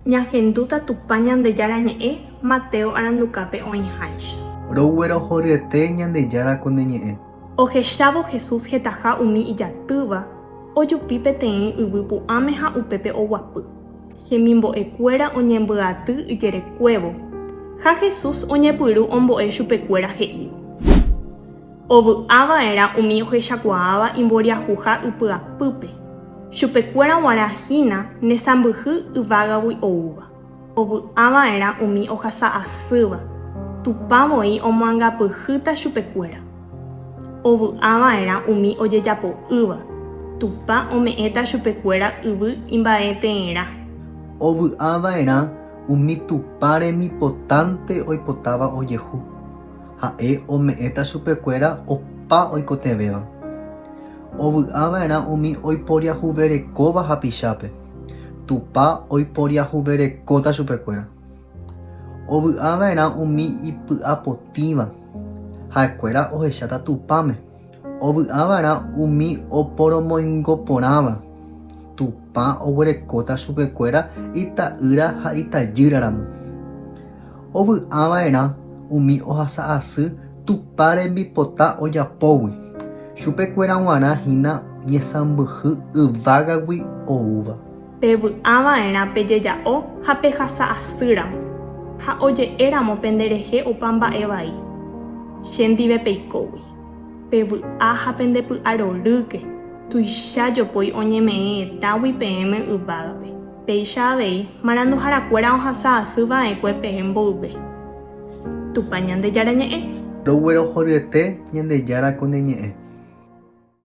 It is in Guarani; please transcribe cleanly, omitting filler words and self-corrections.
Ñahendúta Tupã Ñandejára ñe'ẽ Mateo arandukápe oĩháicha. Roguerohoryete Ñandejára ko ne ñe'ẽ. Ohechávo Jesús hetaha umi ijatýva, ojupi peteĩ yvy pu'ãme ha upépe oguapy. Hemimbo'ekuéra oñembyaty ijerekuévo, ha Jesús oñepyrũ ombo'e chupekuéra he'ívo. Ovy'a va'erã umi ohechakuaáva imboriahuha ypyapýpe, chupekuéra g̃uarã hína ne sãmbyhy yvágagui oúva. Ovy'a va'erã umi ohasa asýva, Tupã voi omoangapyhýta chupekuéra. Ovy'a va'erã umi ojejapo'ỹva, Tupã ome'ẽta chupekuéra yvy imba'eteerã. Ovy'a va'erã umi Tupã remipotánte oipotáva ojehu. Ha'e ome'ẽta chupekuéra opa oikotevẽva. Ovy'a va'erã umi oiporiahuverekóva hapichápe. Tupã oiporiahuverekóta chupekuéra. Ovy'a va'erã umi ipy'apotĩva. Ha'ekuéra ohecháta Tupãme. Ovy'a va'erã umi oporomoingo porãva. Tupã oguerekóta chupekuéra ita'ýra ha itajýra ramo. Ovy'a va'erã umi ohasa asy Tupã rembipota ojapógui, chupe kuéra g̃uarã hína ñesãmbyhy yvágagui oúva. Pevy'a va'erã pejeja'o ha pehasa asy ramo, ha oje'e ramo pende rehe opa mba'e vai, che ndive peikógui. Pevy'a ha pende py'a rorýke, tuicha jopói oñeme'ẽ etágui peẽme yvágape. Péicha avei, maranduharakuéra ohasa asy va'ekue peẽ mboyve. Tupã Ñandejára ñe'ẽ. Roguerohoryete Ñandejára ko ne ñe'ẽ.